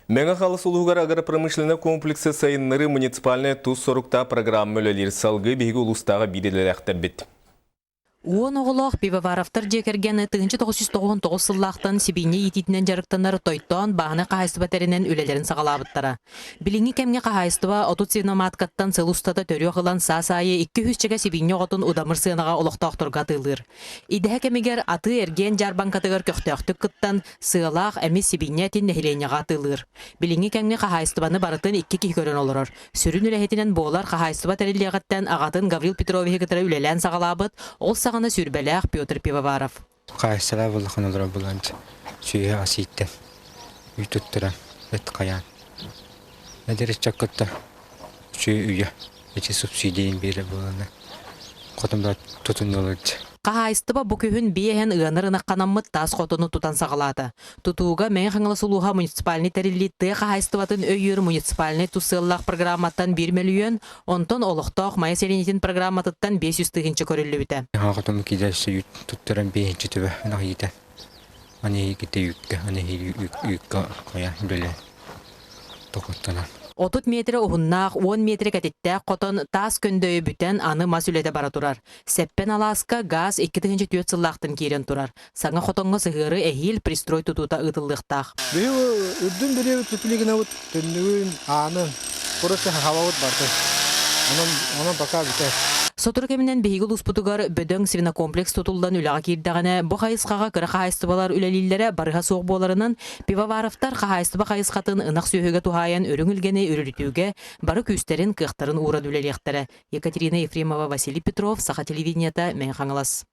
Мэҥэ Хаҥалас улууһугар агропромышленнай комплексы сайыннарыы муниципальнай тус соруктаах программа үлэлиир. Салгыы биһиги улуустааҕы биир идэлээхтэрбит. Уон оҕолоох Пивоваровтар дьиэ кэргэн 1999 сыллаахтан сибиинньэ иитиитинэн дьарыктанар Тойтоон бааһынай хаһаайыстыба тэринэн үлэлэрин саҕалаабыттара. Билиҥҥи кэмҥэ хаһаайыстыба 30 свиноматкаттан сыл устата төрүөх ылан саас аайы 200-чэгэ сибиинньэ оҕотун удамыр сыанаҕа олохтоохторго атыылыыр. Идэһэ кэмигэр атыы-эргиэн дьаарбаҥкатыгар көхтөөхтүк кыттан, сыалаах эмис сибиинньэ этин нэһилиэнньэҕэ атыылыыр. Билиҥҥи кэмҥэ хаһаайыстыбаны барытын икки киһи көрөн олорор. Сүрүн үлэһитинэн буолар хаһаайыстыба тэриллиэҕиттэн аҕатын Гаврил Петровиһы кытары үлэлээн саҕалаабыт, ол саҕана сүүрбэлээх Петр Пивоваров. Хаһаайыстыба улахан олорор буолан сүөһү ас ииттэн, үй туттаран, эт хайаан. Эдэр ыччаккытта үчүгэй үйэ ити субсидия биэрэр буоланнар хотон да тутуннулар. Хаһаайыстыба бу күһүн биэһэн ыанар ынахханаммыт таас хотону тутан саҕалаата. Тутууга Мэҥэ Хаҥалас улууһа муниципальнай тэриллии тыа хаһаайыстыбатын өйүүр муниципальнай тус сыаллаах программаттан 1 мөлүйүөн, онтон олохтоох Майа сэлиэнньэтин программатыттан 500 тыһыынча көрүллүбүтэ. Хотон киирэр сүйүт туттаран биэһинчи төбө ынах иитэ. Аны ките үүккэ, аны үүккэ хайа үлэлээн токуттанан. 30 метрэ уһуннаах, 10 метрэ кэтиттээх хотон таас көндөйө бүтэн, аны мас үлэтэ бара турар. Сэппэн алааска гаас 2004 сыллаахтан киирэн турар. Саҥа хотоҥҥо сыһыары эһиил пристрой тутуута ыытыллыахтаах. Биһиги үрдүн бириэбит түплигинабыт түннүгүн, аанын, короче хабабыт барда. Онон, онон пока бүтэр. Сотору кэминэн биһиги улууспутугар бөдөҥ свинокомплекс тутуллан үлэҕэ киирдэҕинэ, бу хайысхаҕа кыра хаһаайыстыбалар үлэлииллэрэ барыһа суох буоларынан, Пивоваровтар хаһаайыстыба хайысхатын ынах сүөһүгэ туһаайан үрүҥ илгэни үрүлүтүүгэ бары күүстэрин, кыахтарын ууран үлэлиэхтэрэ. Екатерина Ефремова, Василий Петров, Саха телевидениета, Мэҥэ Хаҥалас.